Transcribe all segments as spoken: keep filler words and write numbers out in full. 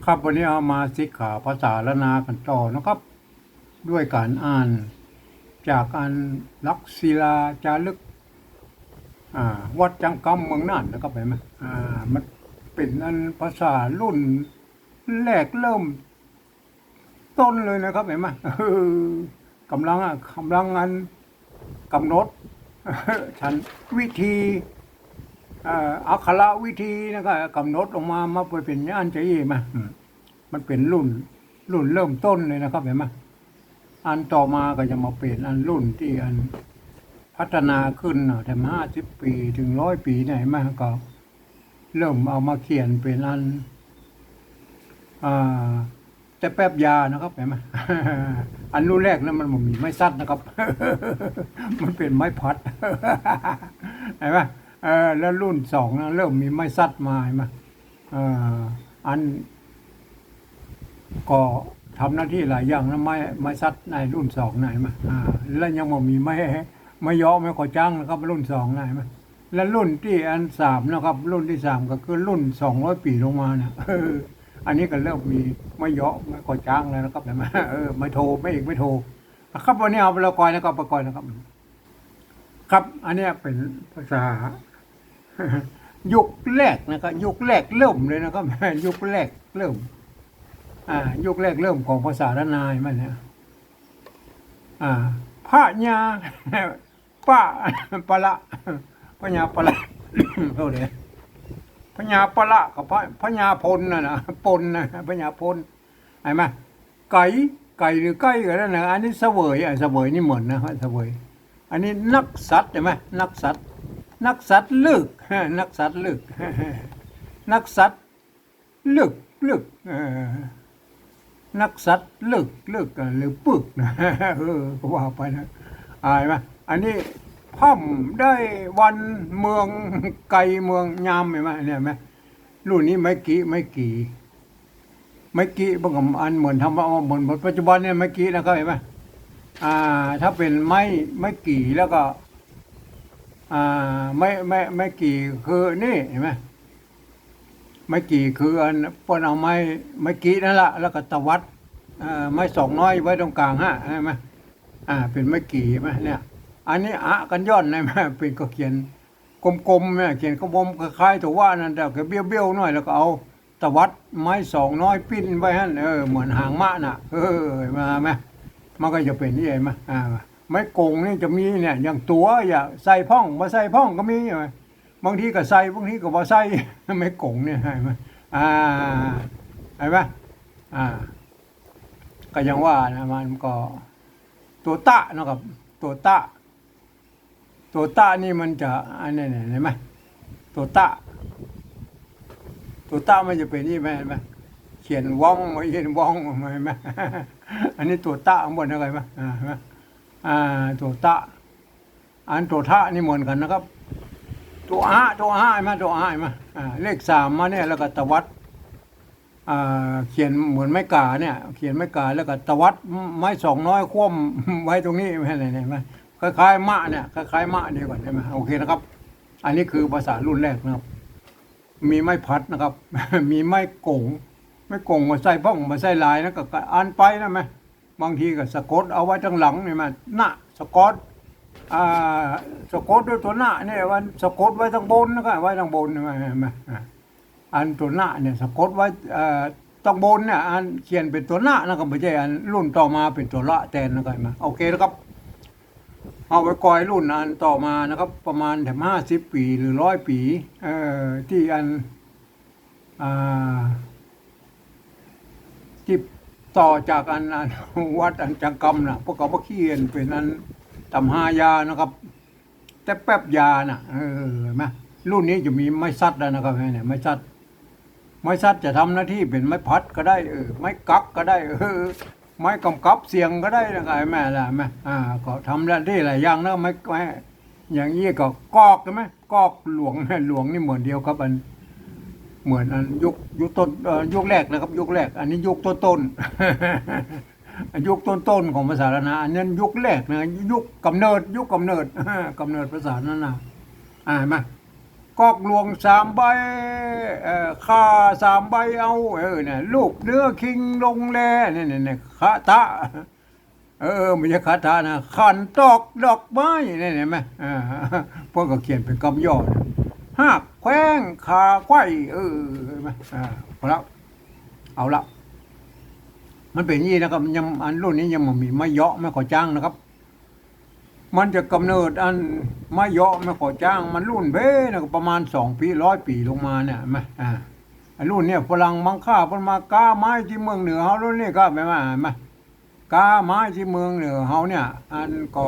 ครับ วันนี้เอามาสิกขาภาษาล้านนากั๋นต่อนะครับ ด้วยก๋านอ่านจากอันหลักศิลาจารึก อ่า วัดจังกำเมืองน่านนะครับ หันก่อ อ่า มันเป๋นอันภาษารุ่นแรกเริ่มต้นเลยนะครับ หันก่อ เออ ก๋ำลังอะ ก๋ำลังอันก๋ำหนด ฉันวิธี เอ่อ อักขระวิธีนะก็ก๋ำหนดออกมา มาเป๋น เป๋นอันจะอี้มา อืม มันเป๋นรุ่น รุ่นเริ่มต้นเลยนะครับ หันก่อ อันต่อมาก็จะมาเป๋นอันรุ่นตี้อันพัฒนาขึ้นเนาะ แถมห้าสิบปี๋เถิงร้อยปี๋เนี่ย หันก่อ ก็เริ่มเอามาเขียนเป๋นอัน อ่า แต่แป๊บยานะครับ หันก่อ อันรุ่นแรกนั้นมันบ่มีไม้สัดนะครับ มันเป๋นไม้พัด หันก่อ เออ แล้วรุ่นสองนะเริ่มมีไม้สัดมา หันก่อ เอ่อ อันก็ทำหน้าตี้หลายอย่างนะ ไม้ ไม้สัดในรุ่นสองนะ หันก่อ อ่า แล้วยังบ่มีไม้ ไม้เยาะ ไม้ก่อจ๊างนะครับ รุ่นสองนะ หันก่อ และรุ่นตี้อันสามนะครับ รุ่นตี้สามก็คือรุ่นสองร้อยปี๋ลงมานะ เออ อันนี้ก็เริ่มมีไม้เยาะ ไม้ก่อจ๊างแล้วนะครับ หันก่อ เออ ไม้โท ไม้เอก ไม้โท ครับ วันนี้เอาไปละก่อนนะครับ ไปก่อนนะครับ ครับ อันเนี้ยเป๋นภาษา ยุคแรกนะครับ ยุคแรกเริ่มเลยนะครับ ยุคแรกเริ่ม อ่า ยุคแรกเริ่มของภาษาล้านนามันเนี่ย อ่า พญา ปะ ปะละ พญาปะละ โทษที พญาปะละกับพระ พญาพลน่ะนะ ปลน่ะ พญาพล หันก่อ ไก๋ ไก๋หรือไก๋ก็ได้นะ อันนี้เสวย อ่ะ เสวยนี่เหมือนนะ เสวย อันนี้นักสัตว์ หันก่อ นักสัตว์ นักสัตว์ลึก นักสัตว์ลึก นักสัตว์ลึก ลึก เออ นักสัตว์ลึก ลึก อ่ะ หรือปึกนะ เออ ก็ว่าไปนะ อ่า หันก่อ อันนี้พ่ำได้วันเมือง ไก๋เมืองยาม หันก่อ เนี่ย หันก่อ รุ่นนี้ไม้กี้ ไม้กี้ ไม้กี้ มันก็อันเหมือนธรรมะ เหมือน เหมือนปัจจุบันเนี่ยไม้กี้นะครับ หันก่อ อ่า ถ้าเป๋นไม้ ไม้กี้แล้วก็ อ่า ไม้ ไม้ ไม้กี้คือนี่ หันก่อ ไม้กี้คืออันเปิ้นเอาไม้ ไม้กี้นั่นละ แล้วก็ตวัด เอ่อ ไม้สองน้อยไว้ตรงก๋างฮะ หันก่อ อ่า เป๋นไม้กี้ หันก่อ เนี่ย อันนี้อะกั๋นย่อน หันก่อ เป๋นก็เขียนกลมๆ เนี่ย เขียนกลมๆ คล้ายๆ ตั๋ววะนั่น แต่ก็เบี้ยวๆ หน่อย แล้วก็เอา ตวัดไม้สองน้อยปิ้นไว้หั้น เออ เหมือนหางม้าน่ะ เออ หันก่อ มันก็จะเป๋นอี้ หันก่อ อ่า ไม้ก๋งนี่จะมีเนี่ย อย่างตั๋ว อย่าใส่พ่อง บ่ใส่พ่องก็มี บางทีก็ใส่ บางทีก็บ่ใส่ ไม้ก๋งเนี่ย หันก่อ อ่า หันก่อ อ่า ก็อย่างว่านะ มันก็ตั๋วตะเนาะครับ ตั๋วตะ ตั๋วตะนี่มันจะ อันนี้เนี่ย หันก่อ ตั๋วตะ ตั๋วตะมันจะเป๋นอี้ หันก่อ เขียนว่อง บ่เขียนว่อง หันก่อ อันนี้ตั๋วตะข้างบนนะ หันก่อ อ่า หันก่อ อ่า ตั๋วตะ อันตั๋วทะนี่เหมือนกั๋นนะครับ ตั๋วอะ ตั๋วอะ หันก่อ ตั๋วอะ หันก่อ อ่า เลขสามมาเนี่ย แล้วก็ตวัด อ่า เขียนเหมือนไม้ก๋าเนี่ย เขียนไม้ก๋า แล้วก็ตวัดไม้สองน้อยคว่ำไว้ตรงนี้ หันก่อ หันก่อ คล้ายๆ มะเนี่ย คล้ายๆ มะเดียวกั๋น หันก่อ โอเคนะครับ อันนี้คือภาษารุ่นแรกนะครับ มีไม้พัดนะครับ มีไม้ก๋ง ไม้ก๋งก็ใส่พ่อง บ่ใส่หลายนะ ก็ ก็อันไปนะ หันก่อ บางทีก็สะกดเอาไว้ตังหลังเนี่ย หันก่อ นะ สะกด อ่า สะกดด้วยตั๋วนะเนี่ย มันสะกดไว้ตังบนนะ หันก่อ ไว้ตังบน หันก่อ อ่า อันตั๋วนะเนี่ยสะกดไว้ เอ่อ ตังบนเนี่ย อันเขียนเป๋นตั๋วนะนะ ก็บ่ใจ้ อันรุ่นต่อมาเป๋นตั๋วละแตนนะ หันก่อ โอเคนะครับ เอาไว้ก่อยรุ่นอันต่อมานะครับ ประมาณแถมห้าสิบปี๋หรือร้อยปี๋ เอ่อ ตี้อัน อ่า ตี้ต่อจากอัน อันวัดอันจังกำน่ะ พวกเขามาเขียนเป๋นอันตำฮายานะครับ แต่แป๊บยาน่ะ เออ หันก่อ รุ่นนี้จะมีไม้สัดแล้วนะครับ เนี่ย ไม้สัด ไม้สัดจะทำหน้าตี้เป๋นไม้พัดก็ได้ เออ ไม้กั๊กก็ได้ เออ ไม้ก๋ำกับเสียงก็ได้นะ หันก่อ หันก่อ อ่า ก็ทำหน้าตี้หลายอย่างนะ ไม้ ไม้ อย่างอี้ก็กอก หันก่อ กอกหลวง หลวงนี่เหมือนเดียวกับอัน เหมือนอันยุค ยุคต้น เอ่อ ยุคแรกนะครับ ยุคแรก อันนี้ยุคต้นๆ ยุคต้นๆ ของภาษาล้านนา อันนั้นยุคแรกนะ ยุคกำเนิด ยุคกำเนิด กำเนิดภาษาล้านนา อ่า หันก่อ กอกหลวงสามใบ เอ่อ ข่าสามใบเอา เออ เนี่ย ลูบเนื้อคิงลงแล เนี่ย เนี่ย เนี่ย คาถา เออ บ่ใจ้คาถานะ ขันตอกดอกไม้ เนี่ย หันก่อ เปิ้นก็เขียนเป๋นกำย่อนะ ฮากแขว้ง ขาไขว้ เออ หันก่อ อ่า พอแล้ว เอาละ มันเป๋นอย่างนี้นะครับ ยัง อันรุ่นนี้ยังบ่มีไม้เยาะ ไม้ขอจ๊างนะครับ มันจะกำเนิดอันไม้เยาะ ไม้ขอจ๊าง มันรุ่นเบ้นะ ก็ประมาณสองปี ร้อยปี๋ลงมาเนี่ย หันก่อ อ่า อันรุ่นเนี่ยฝรั่งมังค่าเปิ้นมาก๊าไม้ตี้เมืองเหนือเฮารุ่นนี้ครับ หันก่อ หันก่อ ก๊าไม้ตี้เมืองเหนือเฮาเนี่ย อันก็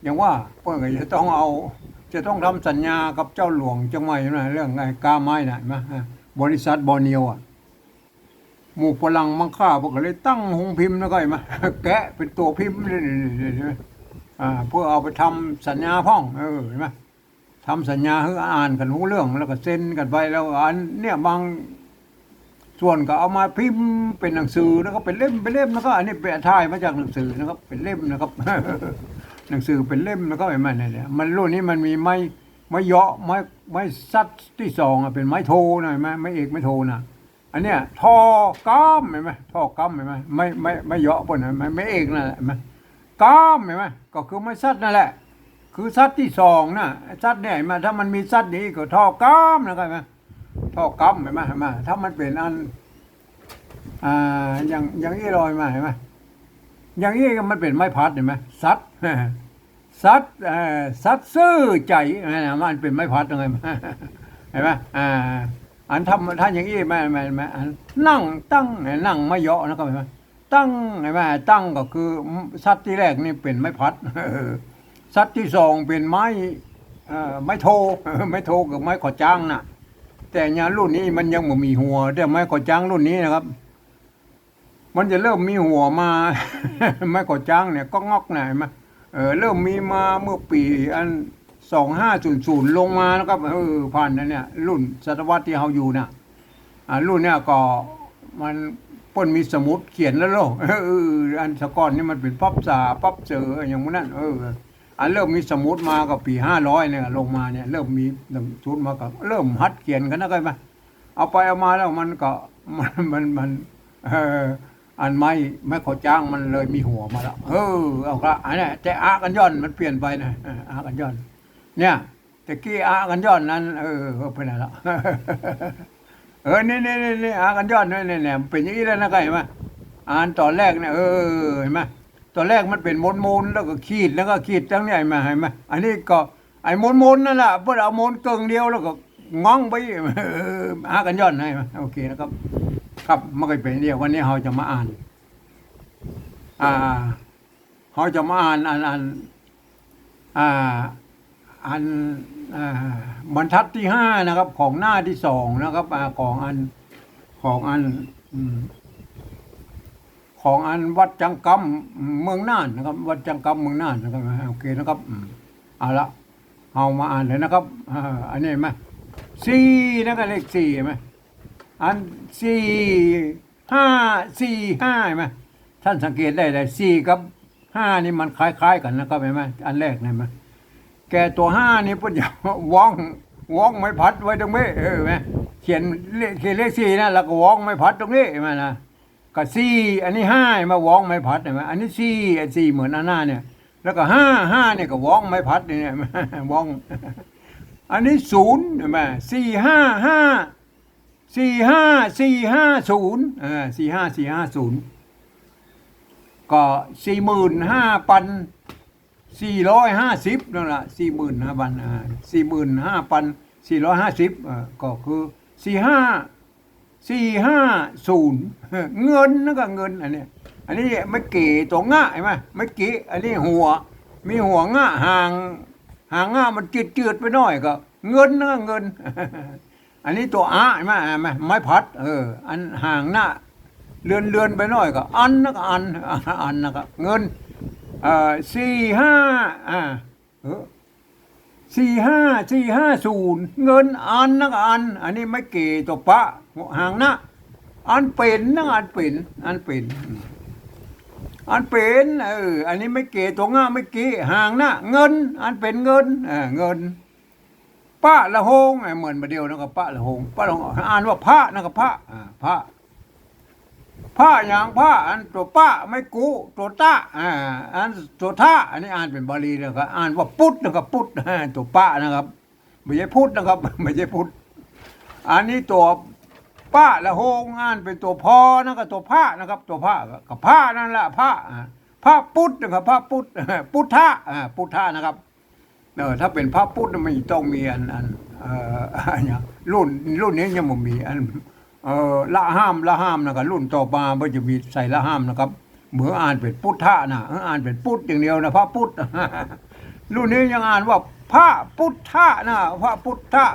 อย่างว่าเปิ้นก็จะต้องเอา จะต้องทำสัญญากับเจ้าหลวงเจียงใหม่นะ เรื่องไอ้ก๊าไม้น่ะ หันก่อ อ่า บริษัทบอร์เนียวอะ หมู่ฝรั่งมังค่าเปิ้นก็เลยตั้งโฮงพิมพ์นะ หันก่อ แกะเป๋นตั๋วพิมพ์เลย อ่า เปื้อเอาไปทำสัญญาพ่อง เออ หันก่อ ทำสัญญาหื้ออ่านกั๋นฮู้เรื่อง แล้วก็เซ็นกั๋นไป แล้วอันเนี่ยบางส่วนก็เอามาพิมพ์เป๋นหนังสือนะครับ เป๋นเล่ม เป๋นเล่มนะครับ อันนี้ไปถ่ายมาจากหนังสือนะครับ เป๋นเล่มนะครับ หนังสือเป๋นเล่มนะครับ หันก่อ เนี่ย เนี่ย มันรุ่นนี้มันมีไม้ ไม้เยาะ ไม้ ไม้สัตว์ตี้สองอะ เป๋นไม้โทนะ หันก่อ ไม้เอกไม้โทนะ อันเนี้ย ทอก๊าม หันก่อ ทอก๊าม หันก่อ ไม้ ไม้ ไม้เยาะเปิ้นนะ ไม้ ไม้เอกนั่นแหละ หันก่อ ก๊าม หันก่อ ก็คือไม้สัตว์นั่นแหละ คือสัตว์ตี้สองน่ะ สัตว์เนี่ย หันก่อ ถ้ามันมีสัตว์นี้ก็ทอก๊ามนะ หันก่อ ทอก๊าม หันก่อ หันก่อ ถ้ามันเป๋นอัน อ่า อย่าง อย่างอี้ลอยมา หันก่อ อย่างอี้มันเป๋นไม้พัด หันก่อ สัตว์ สัตว์ เอ่อ สัตว์ซื่อใจ๋ หันก่อ มันเป๋นไม้พัดยังไง หันก่อ อ่า อันถ้า ถ้าอย่างอี้ หันก่อ อันนั่งตั้ง นั่งไม้เยาะนะครับ หันก่อ ตั้ง หันก่อ ตั้งก็คือสัตว์ตี้แรกนี่เป๋นไม้พัด สัตว์ตี้สองเป๋นไม้ เอ่อ ไม้โท ไม้โทกับไม้ขอจ๊างน่ะ แต่เนี่ยรุ่นนี้มันยังบ่มีหัว แต่ไม้ขอจ๊างรุ่นนี้นะครับ มันจะเริ่มมีหัวมา ไม้ขอจ๊างเนี่ย ก๊อกง็อกเนี่ย หันก่อ เออ เริ่มมีมาเมื่อปี๋อัน สองห้าศูนย์ศูนย์ ลงมานะครับ เออ ผ่านอันเนี่ย รุ่นศตวรรษตี้เฮาอยู่น่ะ อ่า รุ่นเนี่ยก็มัน เปิ้นมีสมุดเขียนแล้วเนาะ เออ อันสะก่อนนี่มันเป๋นปั๊บสา ปั๊บเสอ อย่างหมู่นั้น เออ อันเริ่มมีสมุดมาก็ปี๋ห้าร้อยเนี่ย ลงมาเนี่ย เริ่มมีสมุดมาก็เริ่มหัดเขียนกั๋นนะ หันก่อ เอาไปเอามาแล้วมันก็ มัน มัน มัน เออ อันไม้ ไม้ขอจ๊างมันเลยมีหัวมาแล้ว เออ เอาละ อันเนี้ย แต่อะกั๋นย่อนมันเปลี่ยนไปนะ เออ อะกั๋นย่อน เนี่ย แต่กี้อะกั๋นย่อนนั้น เออ เออ ไปไหนละ เออ นี่ นี่ นี่ นี่ อะกั๋นย่อน นี่ นี่ นี่ มันเป๋นอย่างอี้แล้วนะ หันก่อ หันก่อ อันต๋อนแรกเนี่ย เออ หันก่อ ต๋อนแรกมันเป๋นมนๆ แล้วก็ขีด แล้วก็ขีดตางเนี่ย หันก่อ หันก่อ อันนี้ก็ ไอ้มนๆ นั่นแหละ เปิ้นเอามนเกิ่งเดียวแล้วก็ง้องไป เออ อะกั๋นย่อน หันก่อ โอเคนะครับ ครับ มันก็เป๋นเดียว วันนี้เฮาจะมาอ่าน อ่า เฮาจะมาอ่าน อ่าน อ่าน อ่า อัน อ่า บรรทัดตี้ห้านะครับ ของหน้าตี้สองนะครับ อ่า ของอัน ของอัน อืม ของอันวัดจังกำเมืองน่านนะครับ วัดจังกำเมืองน่านนะครับ โอเคนะครับ อืม เอาละ เฮามาอ่านเลยนะครับ อ่า อันนี้หันก่อ สี่ นั่นก็เลขสี่หันก่อ อัน สี่ ห้า สี่ ห้า หันก่อ ท่านสังเกตได้เลย สี่กับห้านี่มันคล้ายๆ กั๋นนะครับ หันก่อ อันแรกหันก่อ แก่ตั๋วห้านี่เปิ้นจะว้อง ว้องไม้พัดไว้ตรงนี้ เออ หันก่อ เขียนเลข เขียนเลขสี่นะ แล้วก็ว้องไม้พัดตรงนี้ หันก่อ นะ ก็สี่ อันนี้ห้า หันก่อ ว้องไม้พัด หันก่อ อันนี้สี่ อันสี่เหมือนอันหน้าเนี่ย แล้วก็ห้า ห้า เนี่ยก็ว้องไม้พัดเนี่ย ว้อง อันนี้ศูนย์ หันก่อ สี่ ห้า ห้า สี่ ห้า สี่ ห้า ศูนย์ เออ สี่ ห้า สี่ ห้า ศูนย์ ก็ สี่หมื่นห้าพันสี่ร้อยห้าสิบ นั่นแหละ สี่หมื่นห้าพัน อ่า สี่หมื่นห้าพันสี่ร้อยห้าสิบ เออ ก็คือ สี่ห้า สี่ห้าศูนย์ เงิน นั่นก็เงิน อันเนี้ย อันนี้ไม้เก๋ตั๋วง่า หันก่อ ไม้เก๋ อันนี้หัว มีหัวง่า หาง หางง่ามันจืดๆ ไปหน้อยก็ เงิน นั่นก็เงิน อันนี้ตั๋วอะ หันก่อ หันก่อ ไม้พัด เออ อันหางง่า เลือนๆ ไปหน้อยก็ อัน นั่นก็อัน อัน นั่นก็เงิน เอ่อ สี่ห้า อ่า เออ สี่ห้า สี่ห้าศูนย์ เงิน อัน นั่นก็อัน อันนี้ไม้เก๋ตั๋วปะ หางง่า อันเป๋น นั่นก็อันเป๋น อันเป๋น อันเป๋น เออ อันนี้ไม้เก๋ตั๋วง่า ไม้เก๋ หางง่า เงิน อันเป๋นเงิน เออ เงิน ปะละโฮง อ่ะ เหมือนบ่าเดี่ยวนะครับ ปะละโฮง ปะละโฮง อ่านว่าพระนะครับ พระ อ่า พระ พระหยัง พระ อันตั๋วปะ ไม้กุ ตั๋วตะ อ่า อันตั๋วทะ อันนี้อ่านเป๋นบาลีนะครับ อ่านว่าปุ๊ดนะครับ ปุ๊ด อ่า ตั๋วปะนะครับ บ่ใจ้พุทธนะครับ บ่ใจ้พุทธ อันนี้ตั๋วปะละโฮง อ่านเป๋นตั๋วพอนะครับ ตั๋วพระนะครับ ตั๋วพระ ก็พระนั่นแหละ พระ อ่า พระปุ๊ดนะครับ พระปุ๊ด พุทธะ อ่า พุทธะนะครับ เออ ถ้าเป๋นพระปุ๊ดน่ะมันต้องมีอัน อัน เอ่อ อันเนี้ย รุ่น รุ่นนี้ยังบ่มี อัน เอ่อ ละห้าม ละห้ามนะครับ รุ่นต่อมามันจะมีใส่ละห้ามนะครับ เมื่ออ่านเป๋นพุทธะนะ เออ อ่านเป๋นปุ๊ดอย่างเดียวนะ พระปุ๊ด รุ่นนี้ยังอ่านว่าพระพุทธะนะ พระพุทธะ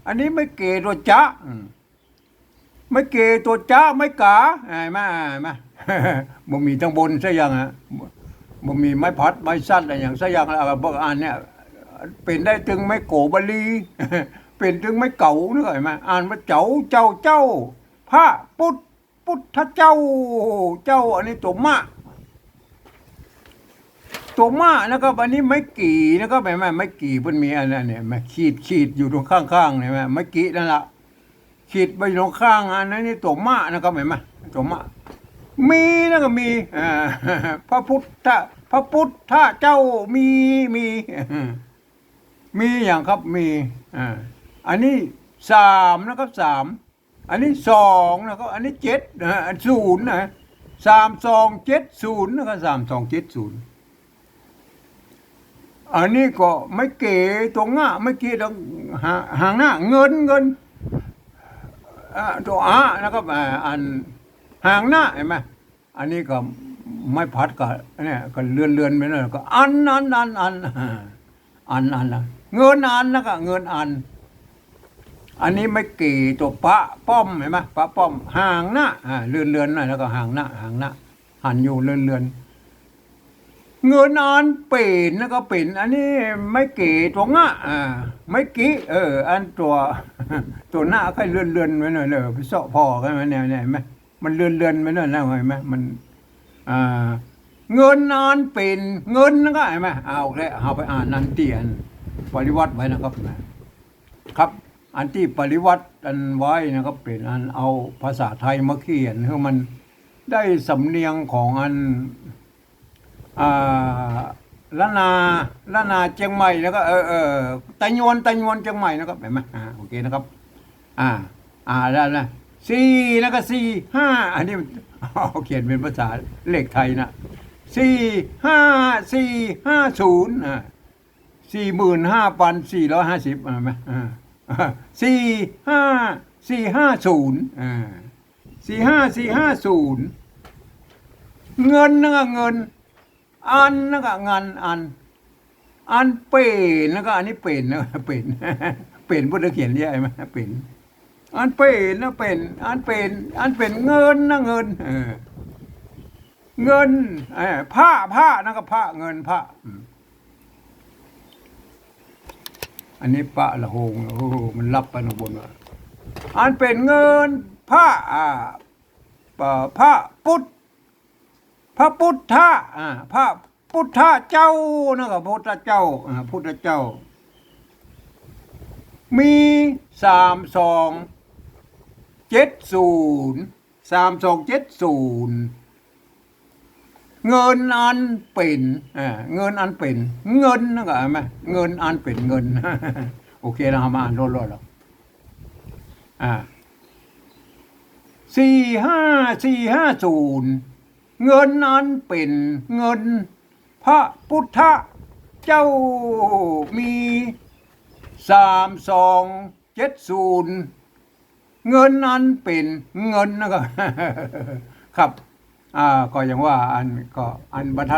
อันนี้ไม้เก๋ตั๋วจะ อืม ไม้เก๋ตั๋วจะ ไม้ก๋า เห็นไหม เห็นไหม บ่มีตังบนสักอย่างอะ บ่มีไม้ผัด ไม้สัดอะไรอย่างสักอย่าง แล้วก็พวกอันเนี้ย เป๋นได้ตึงไม้โก๋บาลี เป๋นตึงไม้เก๋า นึกออกไหม อ่านว่าเจ๋า เจ้า เจ้า พระปุ๊ด พุทธเจ้า เจ้า อันนี้ตั๋วมะ ตั๋วมะนะครับ อันนี้ไม้กี่นะครับ เห็นไหม ไม้กี่มันมีอันนั้นเนี่ย ไม้ขีด ขีดอยู่ตรงข้างๆ เห็นไหม ไม้กี่นั่นละ ขีดไปตรงข้าง อันนั้นนี่ตั๋วมะนะครับ เห็นไหม ตั๋วมะ มีนะครับ มี อ่า พระพุทธ พระพุทธเจ้า มี มี มีอย่างครับ มี อ่า อันนี้สามนะครับ สาม อันนี้สองนะครับ อันนี้เจ็ดนะ อันศูนย์นะ สามสองเจ็ดศูนย์นะครับ สามสองเจ็ดศูนย์ อันนี้ก็ไม้เก๋ตั๋วงะ ไม้เก๋ตั๋วหา หางหน้า เงิน เงิน อ่า ตั๋วอะนะครับ อ่า อันหางหน้า เห็นไหม อันนี้ก็ไม้ผัดก็เนี่ย ก็เลื่อนๆ ไปนั่น ก็อัน อัน อัน อัน อัน อันนะ เงินอันนะครับ เงินอัน อันนี้ไม้เก๋ตั๋วปะป้อม เห็นไหม ปะป้อม หางหน้า อ่า เลื่อนๆ หน่อย แล้วก็หางหน้า หางหน้า หันอยู่เลื่อนๆ เงินอันเป๋นนะครับ เป๋น อันนี้ไม้เก๋ตั๋วงะ อ่า ไม้กิ เออ อันตั๋ว ตั๋วหน้าก็เลื่อนๆ ไปหน่อยเลย ไปเซาะผ่อกันมาแนวเนี่ย เห็นไหม มันเลื่อนๆ ไปนั่นแล้ว เห็นไหม มัน อ่า เงินอันเป๋น เงินนะครับ เห็นไหม เอาแล้ว เอาไปอ่านอันตี้อันปริวรรตไว้นะครับ ครับ อันตี้ปริวรรตอันไว้นะครับ เป๋นอันเอาภาษาไทยมาเขียนหื้อมันได้สำเนียงของอัน อ่า ล้านนา ล้านนาเจียงใหม่ แล้วก็ เออ เออ ไตยวน ไตยวนเจียงใหม่นะครับ เห็นไหม อ่า โอเคนะครับ อ่า อ่า แล้วนะ สี่ แล้วก็ สี่ ห้า อันนี้มัน เอาเขียนเป๋นภาษาเลขไทยนะ สี่ ห้า สี่ ห้า ศูนย์ อ่า สี่หมื่นห้าพันสี่ร้อยห้าสิบ เห็นไหม อ่า สี่ ห้า สี่ ห้า ศูนย์ อ่า สี่ ห้า สี่ ห้า ศูนย์ เงินนะครับ เงิน อันนะครับ เงินอัน อันเป๋นนะครับ อันนี้เป๋นนะครับ เป๋น เป๋น พุทธเขียนเยอะไหม เป๋น อันเป๋นนะ เป๋น อันเป๋น อันเป๋นเงินนะ เงิน เออ เงิน เออ พระ พระนะครับ พระ เงิน พระ อืม อันนี้ปะละโฮง โอ้โห มันลับไปข้างบนว่ะ อันเป๋นเงิน พระ อ่า เอ่อ พระพุทธ พระพุทธะ อ่า พระพุทธเจ้านะครับ พุทธเจ้า อ่า พุทธเจ้า มี สามสองเจ็ดศูนย์ สามสองเจ็ดศูนย์ เงินอันเป๋น อ่า เงินอันเป๋น เงินนะครับ เห็นไหม เงินอันเป๋นเงิน โอเค เราเอามาอ่านรวดๆ แล้ว อ่า สี่ห้า สี่ห้า ศูนย์ เงินอันเป๋นเงิน พระพุทธเจ้า มี สามสองเจ็ดศูนย์ เงินอันเป๋นเงินนะครับ ครับ อ่า ก็อย่างว่า อัน ก็อันบรรทัด